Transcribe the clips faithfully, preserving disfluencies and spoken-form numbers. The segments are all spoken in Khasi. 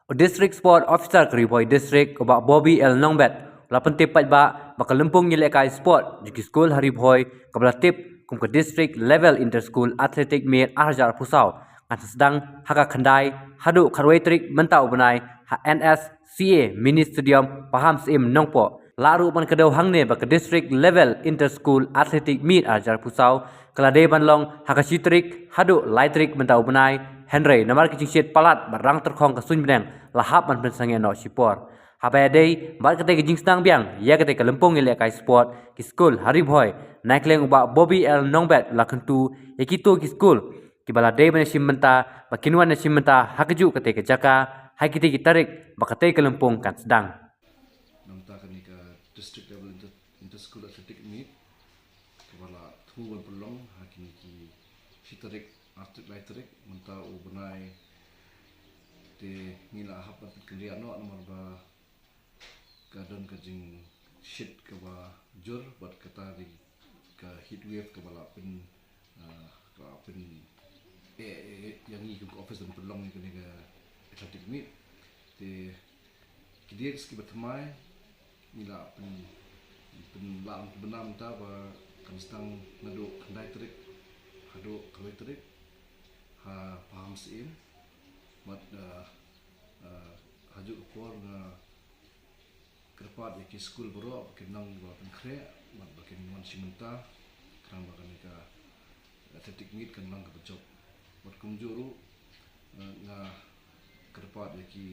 U District Sport Officer ka Ri Bhoi District, u Bah Bobby L Nongbet, u la pyntip paidbah ba ka lympung ïalehkai sport jong ki skul ha Ri Bhoi, kaba la tip kum ka District Level Inter School Athletic Meet ar hajar arphew saw, kan sa sdang ha ka khyndai haduh khatwei tarik mynta u bnai ha N S C A Mini Stadium, Pahamsyiem, Nongpoh. Lah ruh ban kdew hangne ba ka District Level Inter School Athletic Meet ar hajar arphew saw ka la dei ban long ha ka shi tarik haduh lai tarik mynta u bnai, hynrei namar ki jingshit palat bad rang tyrkhong ka suiñ bneng la hap ban pynsangeh noh shipor. Haba ïadei bad katei ka jingsdang biang ïa katei ka lympung ïalehkai sport, ki skul ha Ri Bhoi, na kylleng u Bah Bobby L Nongbet u la kyntu ïa kito ki skul kiba la dei ban ïashim bynta ba kin wan ïashim bynta ha kajuh katei ka jaka ha kitei ki tarik ba katei ka lympung kan sdang. Nangta kane ka district level inter, inter school athletic meet kaba la thmu ban pynlong ha kine ki shi tarik, ar tarik, lai tarik mynta u bnai, te ngi la hap ban pynkynriah noh namar ba ka don ka jingshit kaba jur bad kata dei ka heat wave kaba la pyn, ah, ka la pyn, eh, eh, eh, ïa ngi kum ka office ban pynlong ïa kane ka athletic meet. Te ki dates kiba thymmai ngi la pyn, pyn la pynbna mynta ba kan sdang naduh khyndai tarik haduh khatwei tarik ha Pahamsyiem. Bad, ah, ah, ha kajuh ka por nga kyrpad ïa ki skul baroh ba kin nang ba pynkhreh bad ba kin wan shim bynta, khnang ba kane ka athletic meet kan long kaba jop. Bad kumjuh ruh, eh, nga kyrpad ïa ki,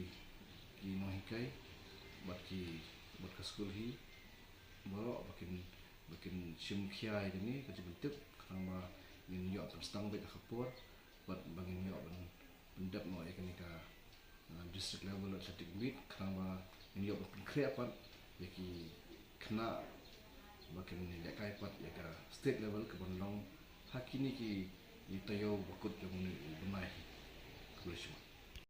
ki nonghikai bad ki, bad ka skul hi baroh ba kin, ba kin shim khia ïa kane ka jingpyntip, khnang ba ngin ïoh ban sdang beit ha ka por bad ba ngin ïoh ban pyndep noh ïa kane ka, uh, district level athletic meet, khnang ba ngin ïoh ban pynkhreh pat ïa ki khynnah ba kin lehkai pat ïa ka state level kaban long ha kine ki, ki taïew ba kut jong une u bnai hi. Khublei shibun.